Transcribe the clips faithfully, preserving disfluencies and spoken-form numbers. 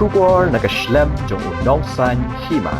Khubor na ka shlem jong u Nongsaiñ Hima.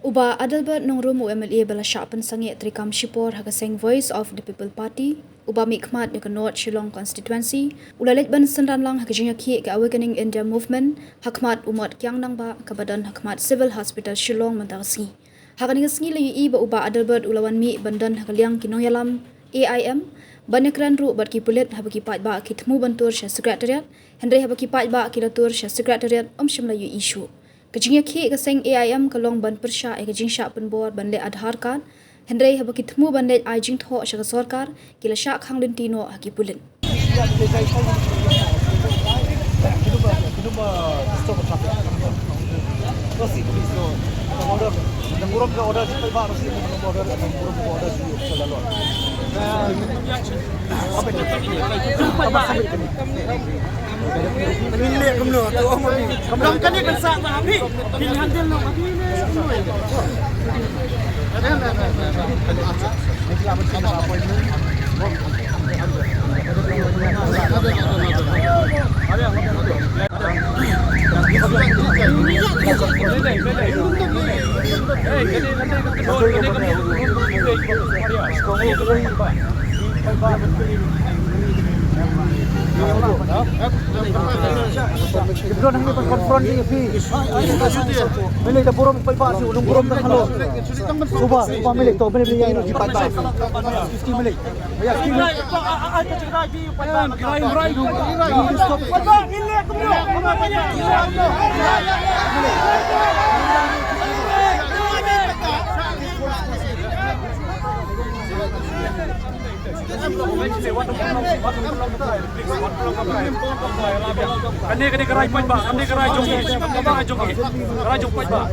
U Bah Adelbert Nongrum, u M L A ba la shah pynsangeh treikam shipor ha ka seng Voice of the People Party, u ba mihkhmat ïa ka North Shillong Constituency, u la leit ban synran lang ha ka jingïakhih ka Awakening India Movement ha khmat u Mot Kiang Nangbah, kaba don ha khmat Civil Hospital Shillong mynta ka sngi. Ha kane ka sngi la ïohi ba u Bah Adelbert u la wan mih ban don ha ka liang ki nongïalam A I M, ban ïakren ruh bad ki pulit haba ki paidbah ki thmu ban tur sha Secretariat, hynrei haba ki paidbah ki la tur sha Secretariat, um shym la ïohi shuh. Ka jingïakhih ka seng A I M ka long ban pyrshah ïa ka jingshah pynbor ban leh Aadhaar card, hynrei haba ki thmu ban leit ai jingthoh sha ka sorkar, ki la shah khang lynti noh ha ki pulit. Ki don hangne ban confront ïa phi. Mele da burom paidbah shi, u nongburom da halo. Suba, suba mele to, mele mele ïa ino ki paidbah. Excuse me, mele. Kane, kane ka rai paidbah, kane ka rai jong ngi, ka rai jong ngi, ka rai jong paidbah.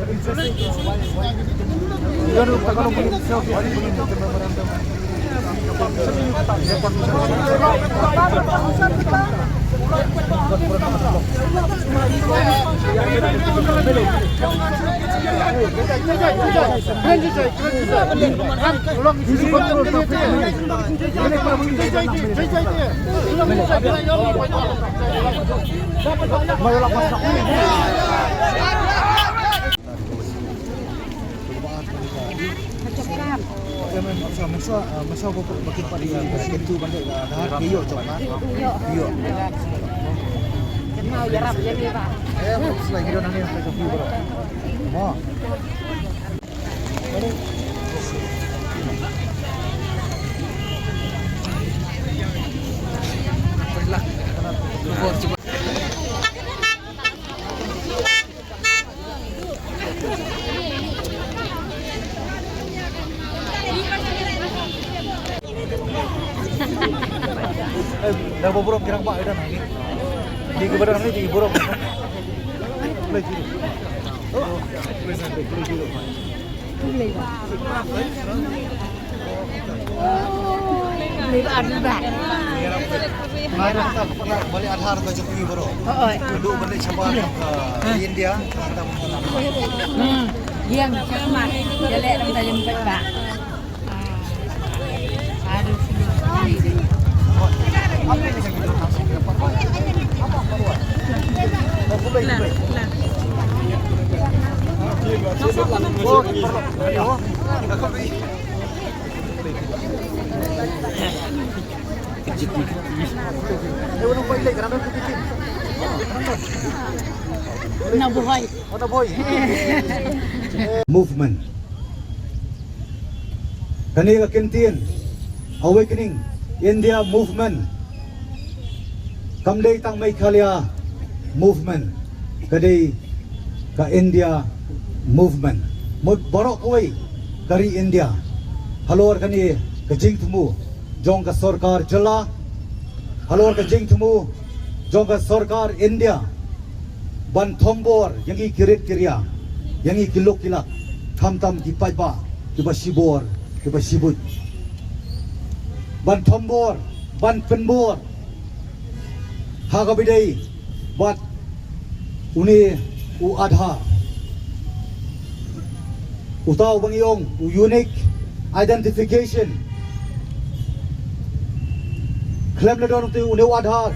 Dah burom kirang ba dah nangis. Di kepada nangis di burom. Play dulu. Oh, play dulu. Balik Aadhaar ka jong phi baroh. Ka dei ban leit shabar ka India. Hmm. Ïeng, check mark. Ïaleh dang da jingpeit ba. Aduh. Na buhai. Movement. Kane ka kyntien Awakening India Movement kam dei tang Meghalaya Movement, ka dei ka India Movement. Mut baroh kawei ka ri India halor kane ka jingthmu jong ka sorkar jylla, halor ka jingthmu jong ka sorkar India ban thombor ïa ngi ki rit ki ria, ïa ngi ki lok ki lak, khamtam ki paidbah kiba shibor kiba shibuit. Ban thombor, ban pynbor ha kaba ïadei bad une u Aadhaar. Uta uba ngi ong u unique identification. Khlem la don uta une u Aadhaar,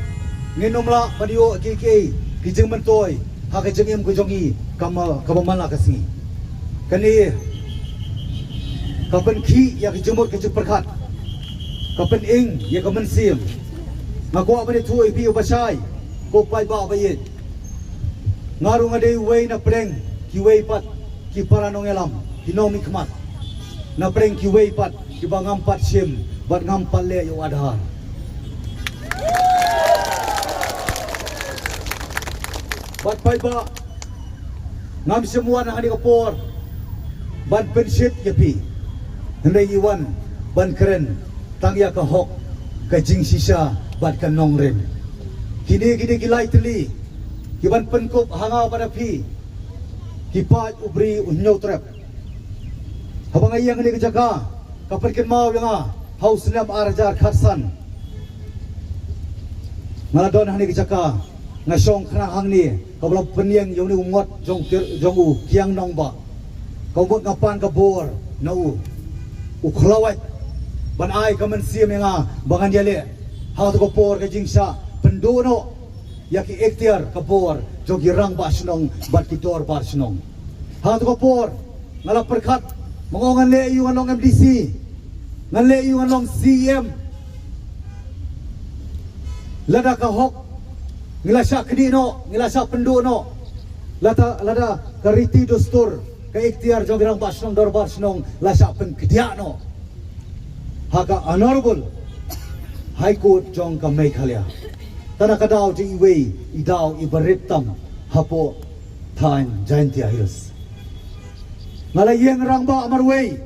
ngin ym lah ban ïoh kiei kiei ki jingmyntoi Ha ka jingim ka jong ngi kaba, kaba man la ka sngi. Kane ka pynkhih ïa ka jingmut ka jingpyrkhat, ka pyning ïa ka mynsiem. Nga kwah ban ïathuh ïa phi u ba shai, ko paidbah ba ïeit. Nga ruh nga dei uwei na pdeng kiwei pat ki para nongïalam, ki nongmihkhmat, na pdeng kiwei pat kiba ngam pat shim bad ngam pat leh ïa u Aadhaar. Bad paidbah, ngam shym wan ha kane ka por ban pynshit ïa phi, hynrei ngi wan ban kren tang ïa ka hok, ka jingshisha bad ka nongrim. Kine, kine ki lai tylli ki ban pynkup ha nga bad ha phi, ki paid u briew u Hynñiewtrep. Haba nga ïeng ha kane ka jaka, ka pynkynmaw ïa nga ha u snem ar hajar khatsan. Nga la don ha kane ka jaka, nga shong khnang hangne, kaba la pynïeng ïa une u ngot jong, jong u Kiang Nangbah. Ka mut nga pan ka bor na u, u khlawait ban ai ka mynsiem ïa nga ba ngan ïaleh ha kato ka por ka jingshah pynduh noh ïa ki ikhtiar ka bor jong ki rangbah shnong bad ki dorbar shnong. Ha kato ka por nga la pyrkhat, ma nga ong ngan leh aïu ngan long M D C, ngan leh aïu ngan long C E M. Lada ka hok ngi la shah knieh noh, ngi la shah pynduh noh, lada, lada ka riti dustur, ka ikhtiar jong ki rangbah shnong dorbar shnong la shah pynkdiah noh ha ka Honorable High Court jong ka Meghalaya. Tang na ka daw jong iwei i daw iba rit tam hapoh thaiñ Jaintia Hills. Nga la ïeng rangbah marwei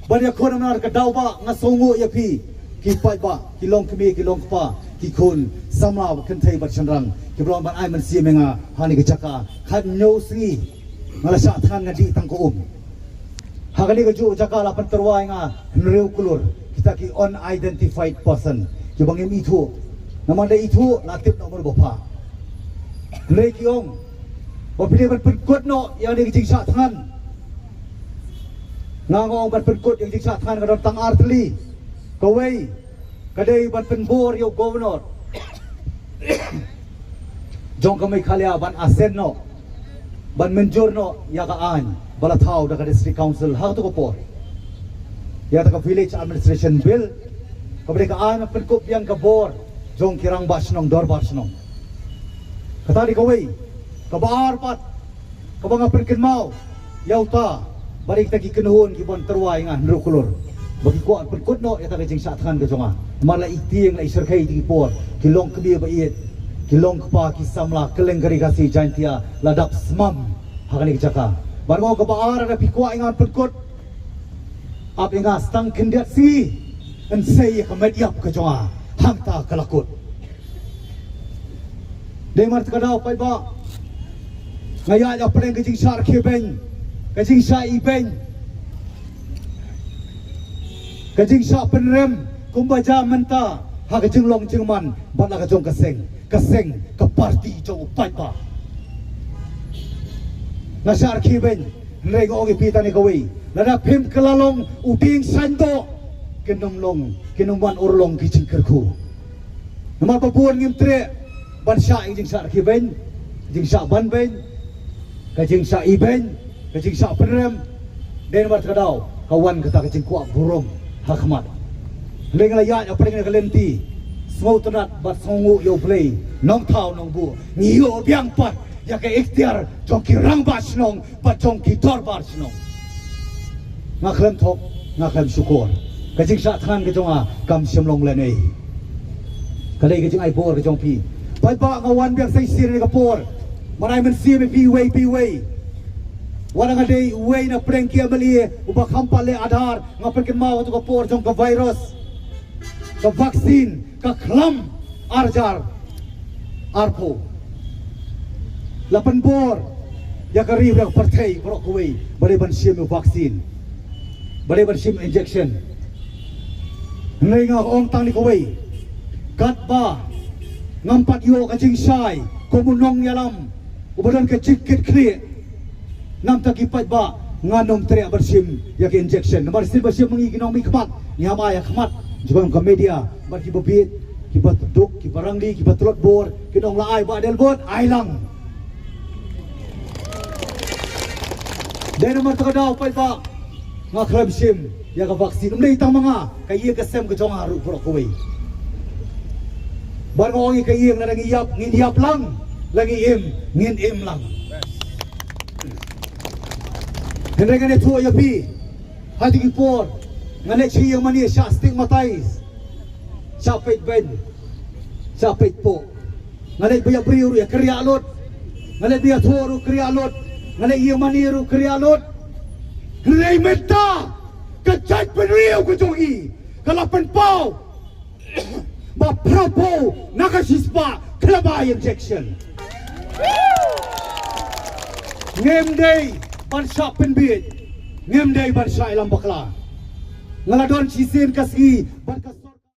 ban ïakhun namar ka daw ba nga sngewnguh ïa phi, ki paidbah, ki longkmie, ki longkpa, ki khun samla kynthei bad shynrang kiba long ban ai mynsiem ïa nga ha kane ka jaka. Khathynñiew sngi nga la shah thngan, nga dih tang ka um. Ha kane kajuh ka jaka la pyntyrwa ïa nga hynriew klur kita ki unidentified person kiba ngim ithuh. Namar da ithuh la tip noh mano ba phah. Hynrei ki ong ba phi dei ban pynkut noh ïa kane ka jingshah thngan. Nga, nga ong ban pynkut ïa ka jingshah thngan ka don tang ar tylli. Kawei ka dei ban pynbor ïa u Governor jong ka Meghalaya ban assent noh, ban mynjur noh ïa ka aiñ ba la thaw da ka District Council ha kato ka por, ïa kata ka Village Administration Bill, kaba dei ka aiñ ban pynkup biang ka bor jong ki rangbah shnong dorbar shnong. Kata dei kawei. Kaba ar pat kaba nga pynkynmaw ïa uta, bad ïa kita ki kynhun kiba wan tyrwa ïa nga hynriew klur, ba ki kwah pynkut noh ïa kata ka jingshah thngan ka jong nga. Namar la i tieng, la i shyrkhei ïa kita ki por, ki longkmie ba ïeit, ki longkpa, ki samla kylleng ka Ri Khasi Jaintia la dap smam ha kane ka jaka. Bad nga ong kaba ar, lada phi kwah ïa nga ban pynkut, ap ïa nga sa tang khyndiat sngi, yn sei ïa ka met ïap ka jong nga, hangta ka la kut. Dei namar kata ka daw paidbah, nga ïaid hapdeng ka jingshah rkhie beiñ, ka jingshah ibeiñ, ka jingshah pynrem kumba jia mynta ha ka jinglong jingman bad la ka jong ka seng, ka seng, ka party jong u paidbah. Nga shah rkhie beiñ, hynrei nga ong ïa phi tang ïa kawei, lada phim kylla long u dieng saiñdoh, kin ym long, kin ym wan urlong ki jingkyrkhu. Namar ba bun ngim treh ban shah ïa ka jingshah rkhie beiñ, jingshah ban beiñ, ka jingshah ibeiñ, ka jingshah pynrem. Dei namar kata ka daw ka wan kata ka jingkwah burom ha khmat. Hynrei nga la ïaid hapdeng kane ka lynti, sngewtynnat bad sngewnguh ïa U Blei, Nongthaw Nongbuh, ngi ïoh biang pat ïa ka ikhtiar jong ki rangbah shnong bad jong ki dorbar shnong. Nga khlem thok, nga khlem shukor. Ka jingshah thngan ka jong nga kam shym long lehnohei. Ka dei ka jingai bor ka jong phi. Paidbah, nga wan biang sa shisien ha kane ka por ban ai mynsiem ïa phi iwei pa iwei. Wat la nga dei uwei na pdeng ki M L A uba kham pat leh Aadhaar, nga pynkynmaw ha kato ka por jong ka virus, ka vaccine, ka khlam ar hajar arphew. La pynbor ïa ka ri bad ka pyrthei baroh kawei ba dei ban shim ïa u vaccine, ba dei ban shim injection. Hynrei nga ong tang ïa kawei, katba ngam pat ïoh ka jingshai kum u nongïalam uba don ka jingkitkhlieh, namar kata ki paidbah, ngan ym treh ban shim ïa ka injection. Namar shisien ba shim ma ngi ki nongmihkhmat, ngi hap ai ha khmat jong ka media, bad kiba bieit, kiba duk, kiba rangli, kiba tlot bor, kin ong la ai Bah Adelbert, ai lang. Dei namar kata ka daw paidbah, nga khlem shim ïa ka vaccine. Ym dei tang ma nga, ka ïing ka sem ka jong nga ruh baroh kawei. Bad nga ong ïa ka ïing, lada ngi ïap, ngin ïap lang, la ngi im, ngin im lang. Hynrei ngan ïathuh ïa phi, ha kito ki por ngan leit sha ïing mane, shah stigmatize, shah peit beiñ, shah peit pok. Ngan leit ba ïa briew ruh ïa kyrïah lut. Ngan leit ba ïathuh ruh kyrïah lut. Ngan leit ïing mane ruh kyrïah lut. Hynrei mynta ka jaitbynriew ka jong ngi ka la pynpaw ba phraphew na ka shispah khlem ai injection. Ngim dei ban shah pynbiej, ngim dei ban shah ïalam bakla. Nga la don shisien ka sngi bad ka